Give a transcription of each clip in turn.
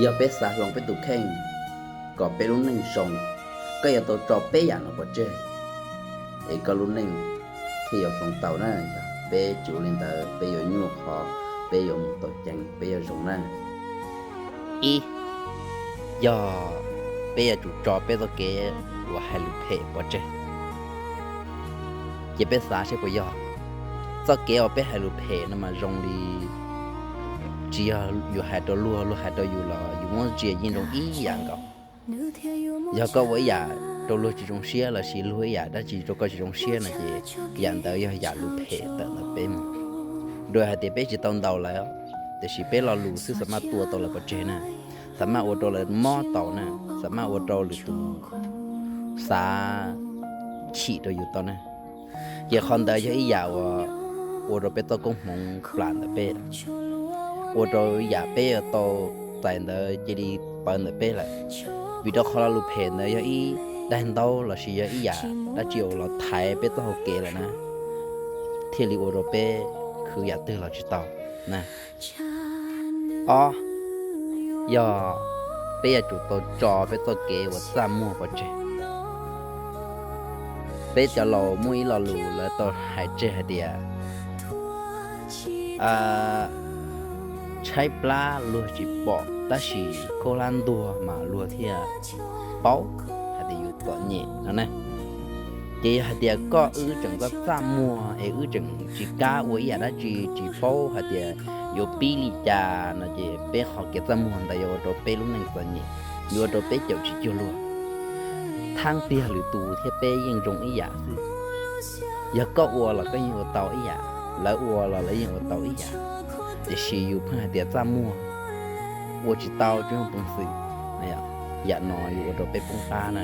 Yog peb xav hloov peb tus kheej kom peb lub neej zoo, koj yuav tau tso peb yam no pov tseg, es koj lub neej thiaj yuav hloov tau na. Yog peb tsis ua li ntawd, peb yuav nyuaj qhov peb yuav mus tau ceev, peb yuav zoo na. Ib, yog peb yuav tsum tso peb txoj kev uas hais lus phem pov tseg. Ces peb xav seb puas yog txoj kev uas peb hais lus phem no mas zoo li tsis yog yus hais rau luag, luag hais rau yus los yus muab ntsia yeej zoo ib yam nkaus. Yog koj ua ib yam rau luag tsis zoo siab lossis luag ib yam dab tsi rau koj tsis zoo siab no ces yam ntawd yog yam lus phem tawm ntawm peb mus. Dua hais tias peb tsis tau ntaus lawv, tiam sis peb lo lus xwb xav maj tua tau lawv pov tseg na, xav maj ua rau lawv mob tau na, xav maj ua rau lwm tus xav chim rau yus tau na. Ces qhov ntawd yog ib yam uas ua rau peb txoj koob hmoov plam ntawm peb, ua rau yam peb yuav tau txais ntawd cia li pawv ntawm peb lawm. Vim rau qhov lo lus phem ntawd yog ib daim ntaub lossis yog ib yam dab tsi uas los thaiv peb txoj hau kev lawm na, thiaj li ua rau peb khwv yam twg los tsis tau na. Ob, yog peb yuav tsum tau tso peb txoj kev uas txaj muag pov tseg. Peb cov laus muaj ib lo lus lawv tau hais tseg hais tias, tshaib plab luag tsis pom tab sis khaub hlab ntuag mas luag thiaj paub hais tias yus txom nyem no na. Ces yog hais tias koj wb tseem txaj txaj muag es wb tseem tsis kam ua ib yam dab tsi, tsis paub hais tias yuav pib li cas no ces peb qhov kev txaj muag ntawd yuav ua rau peb lub neej txom nyem, yuav ua rau peb caum tsis cuag luag. Thaab tiag lwm tus thiab peb yeej zoo ib yam xwb. Yog koj ua los koj yeej ua tau ib yam, lawv ua los lawv yeej ua tau ib yam, tiam sis yus pheej hais tias txaj muag, ua tsis tau tsuas yog peev xwm. Yam no yuav ua rau peb poob qab na.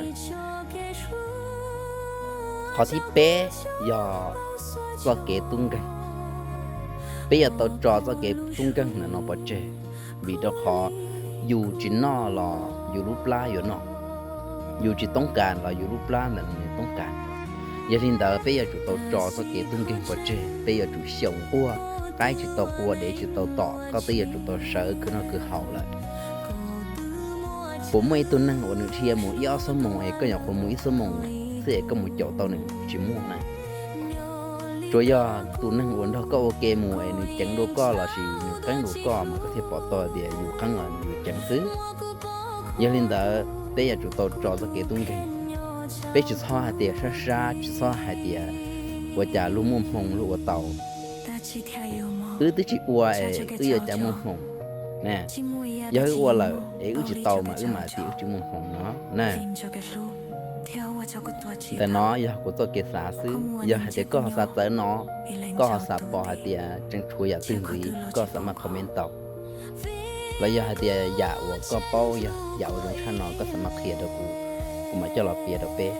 Qhov thib peb yog txoj kev tub nkeeg. Peb yuav tau tso txoj kev tub nkeeg ntawm no pov tseg, vim rau qhov yus tsis noj los yus lub plab yuav noj, yus tsis toob kas los yus lub plab ntawm nws toob kas. Yog li ntawd peb yuav tsum tau tso txoj kev tub nkeeg pov tseg, peb yuav tsum xyaum nquag, qaib tsis tau qua dev tsis tau tom, koj twb yuav tsum tau sawv khwv noj khwv haus lawm. Puas muaj ib tug neeg uas nws dhia mus ib ob xuab moos es koj nyuam qhuav mus ib xuab moos xwb es koj mus caum tau nws? Tsis muaj na. Tsuas yog tus neeg uas nrog koj ua ke mus es nws ceev dua koj lossis nws qeeb dua koj mas koj thiaj pom tau tias yus qeeb los yus ceev xwb. Yog li ntawd peb yuav tsum tau tso txoj kev tub nkeeg. Peb tsis txhob hais tias sab sab, tsis txhob hais tias ua cas luag muaj hmoo luag ua tau. Wb twb tsis ua es wb yuav cas muaj hmoo na. Yog wb ua lawm es wb tsis tau mas wb mam tias wb tsis muaj hmoo no na. Ntawm no yog kuv txoj kev xav xwb, yog hais tias koj ho xav txawv no, koj ho xav pom hais tias tseem tshuav yam twg ntxiv koj xav maj comment tau, los yog hais tias yam uas koj paub yog yam uas zoo tshaj no koj xav maj qhia rau kuv, kuv mam coj los piav rau peb.